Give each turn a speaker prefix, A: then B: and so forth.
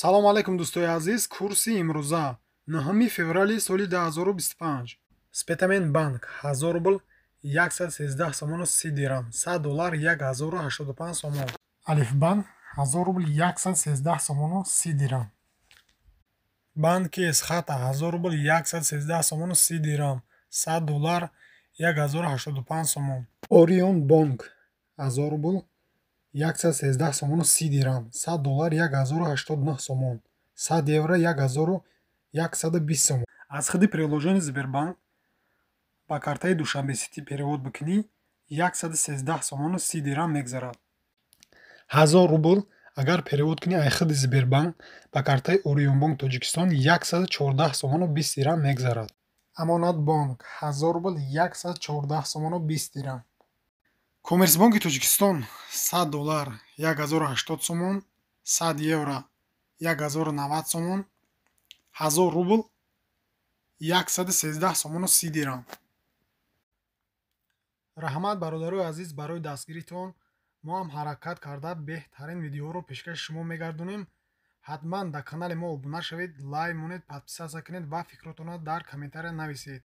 A: Салому алайкум, дӯстои азиз. Курси имрӯза 9 феврали соли 2025. Спитамен банк: 1000 рубл 113 сомону 30 дирам, 100 доллар 1085 сомон. Алифбанк: 1000 рубл 113 сомону 30 дирам. Банки Эсхата: 1000 рубл 113 сомону 30 дирам, 100 доллар 1085 сомон. Орион бонк: 1000 рубл 113 сомону 30 дирам, 100 доллар 1089 сомон, 100 евро 1120 сомон. Аз худи приложение Сбербанк ба картаи Душанбе Сити перевод бикунӣ, 113 сомону 30 дирам мегзарад. 1000 рубл агар перевод кунӣ ай худи Сбербанк ба картаи Орионбонк Тоҷикистон, 114 сомону 20 дирам мегзарад. Амонатбонк: 1000 рубл 114 сомону 20 дирам. Коммерсбонки Тоҷикистон: 100 доллар 1080 сомон, 100 евро 1090 сомон, 1000 рубл 113 сомону 30 дирам. Раҳмат, бародарои азиз, барои дастгиритон. Мо ҳам ҳаракат карда, беҳтарин видеоҳоро пешкаши шумо мегардонем. Ҳатман дар канали мо обуна шавед, лайк монед, подписаться кунед ва фикротонро дар комментария нависед.